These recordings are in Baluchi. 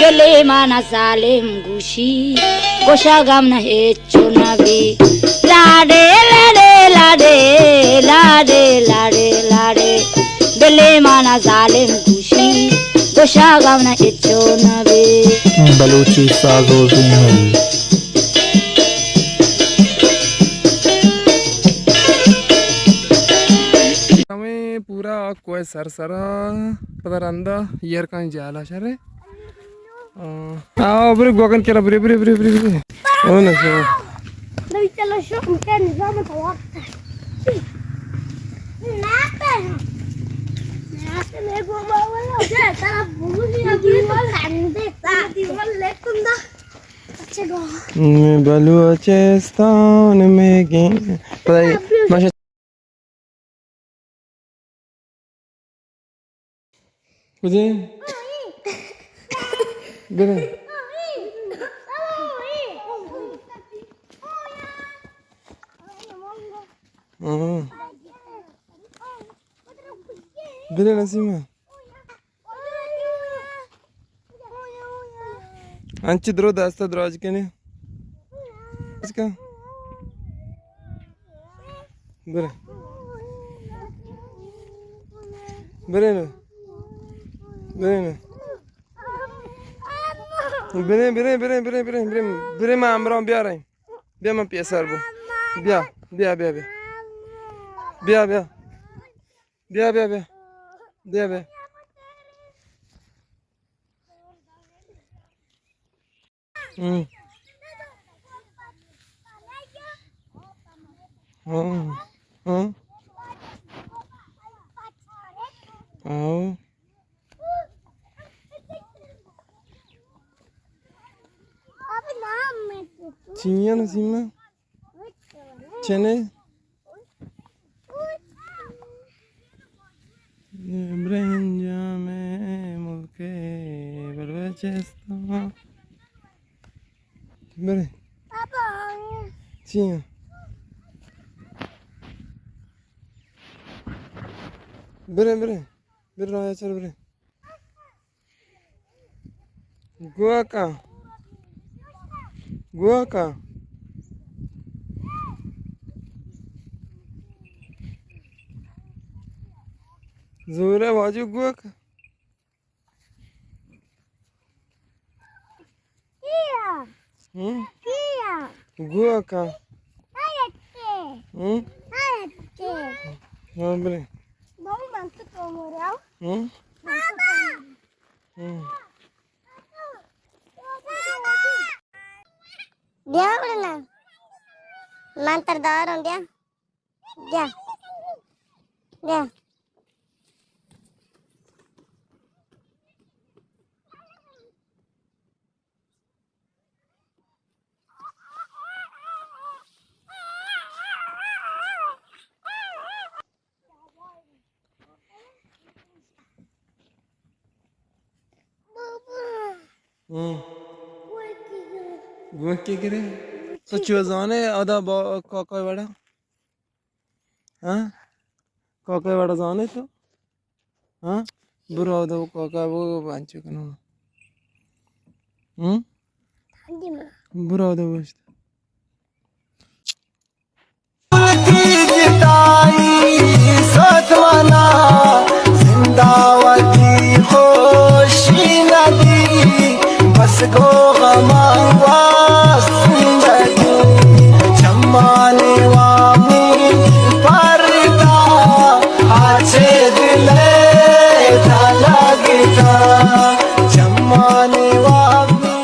دلے مانا ظالم گوشی، گوشا غم نہ ہچو نبی۔ لاڈے، لاڈے، لاڈے، لاڈے، لاڈے، لاڈے۔ دلے مانا ظالم گوشی، گوشا غم نہ ہچو نبی۔ بلوچی ساز و زیمل۔ ہمیں پورا کوہ سر سرا پدا رندا ایرکانی جالا شرے۔ آ، آ، برے گوکن کرا، برے، برے، برے، برے، برے۔ او نہ سو۔ بھائی چلو شو، ان کا نظام تو وقت ہے۔ ناتے ہیں۔ ناتے میں گھوما والا۔ جا، ترا بولو نہیں، ابھی تو کندے سا۔ دیوال لے کندا۔ اچھا گو۔ میں بلوچستان میں گئے۔ پتہ ہے، ماشاء کجے؟ برے۔ ہاں۔ برے نسیمہ۔ انچی درو دستا دراج کنے۔ اس کا۔ برے۔ برے نا۔ برے نا۔ برے، برے، برے، برے، برے، برے، برے، ما امران بیاریں۔ بیا من پیسر بو۔ بیا، بیا، بیا، بیا۔ بیا، بیا۔ بیا، بیا، بیا۔ بیا، بیا۔ ہم۔ ہم۔ ہم۔ آؤ۔ چیاں نسیمہ؟ چنے؟ برنجا میں ملک بلوچستان۔ برے۔ چیاں؟ برے، برے۔ برے راہ چل برے۔ گوکا۔ گوکا۔ زورے واجو گوکا۔ کیا؟ ہم؟ کیا؟ گوکا۔ آیت کے۔ ہم؟ آیت کے۔ ہاں، بلے۔ بہو من تو تو مورا۔ ہم؟ بابا۔ ہم۔ بیا اڑنا۔ من تر داروں بیا۔ بیا۔ بیا۔ ہم۔ گوکی کرے؟ تو چو زانے ادا با کاکای وڑا؟ ہاں؟ کاکای وڑا زانے تو؟ ہاں؟ برو ادا کاکا بو بانچو کنو۔ ہم؟ برو ادا بوشت۔ وتی جتائی زات منا، زندہ وتی خوشی ندی، بس گو غمان گواست زندگی، چمانی وامی پردا، آچے دلے دلگتا، چمانی وامی۔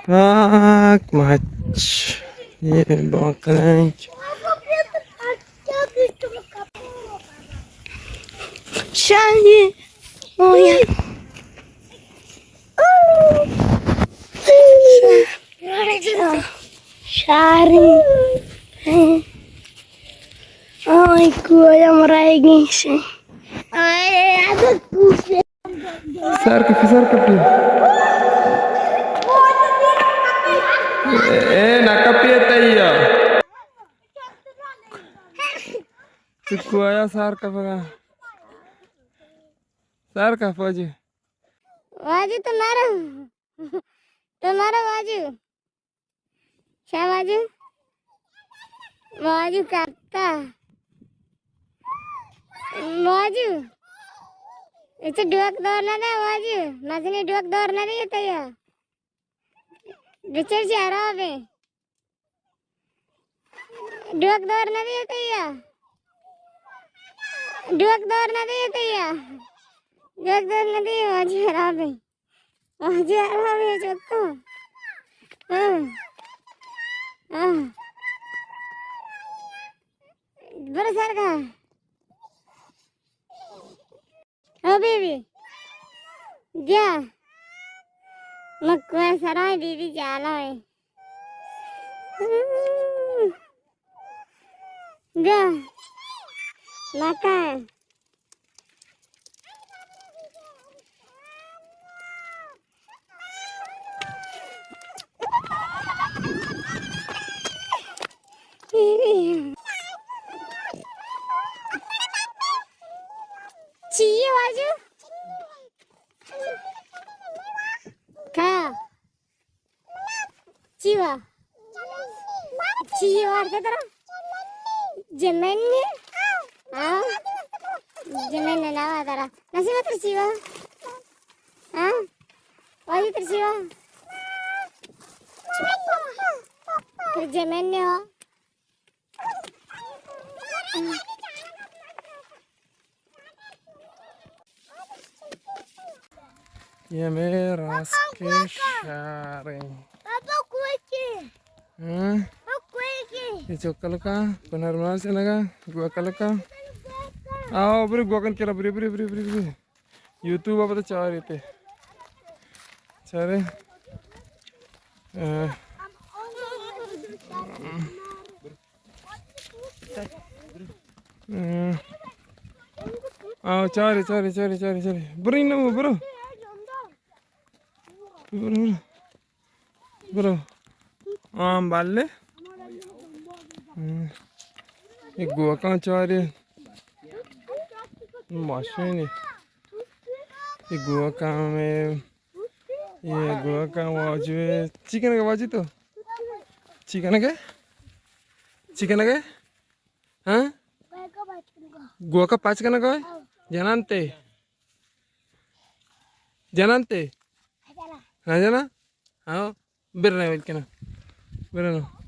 پاک مچ۔ یہ بانکنچ۔ شاہی۔ اویا۔ شاہ۔ شاہ۔ شاری۔ آئی کویا مرائے گیشے۔ سر کپی، سر کپی۔ اے نہ کپی تیا۔ تو کویا سر کپگا۔ سر کپ واجو۔ واجو تو مارو۔ تو مارو واجو۔ شا واجو۔ واجو کپتا۔ واجو۔ اچھا ڈوک دور نہ دے واجو۔ مزنی ڈوک دور نہ دے تیا۔ بچر جی حراب ہے۔ ڈوک دور نہ دیتے یا۔ ڈوک دور نہ دیتے یا۔ ڈوک دور نہ دیتے، واجی حراب ہے۔ واجی حراب ہے، چوکو۔ ہاں۔ ہاں۔ برو سر کا۔ او بی بی، بیا۔ مکوئے سرائے بی بی جالا ہے۔ بیا۔ مکا۔ چی واجو؟ کا؟ چی وا؟ چی وارتا ترا؟ جمنی؟ ہاں؟ جمنی نہ وا ترا۔ نسیمہ ترا چی وا؟ ہاں؟ واجی ترا چی وا؟ ترا جمنی ہو؟ یہ ہمیں راسکے شہر ہیں۔ ہاں؟ یہ چوکل کا، پنر مار سے لگا، گوا کل کا۔ آؤ، برو گوا کن کرا، برو، برو، برو، برو، برو۔ یوٹیوب ءَ پتہ چارے تے۔ چارے۔ اے۔ اے۔ آؤ، چارے، چارے، چارے، چارے، چارے۔ برو، انو، برو۔ برو، برو۔ برو۔ آم بالے۔ ہم۔ یہ گوکاں چارے۔ ماشین۔ یہ گوکاں میں۔ یہ گوکاں واجو ہے۔ چی کنگے واجو تو؟ چی کنگے؟ چی کنگے؟ ہاں؟ گوکا پاچ کنگا ہے؟ جنان تے؟ جنان تے؟ نہ جنا؟ ہاں۔ بر نہ ولکنا۔ بر نہ۔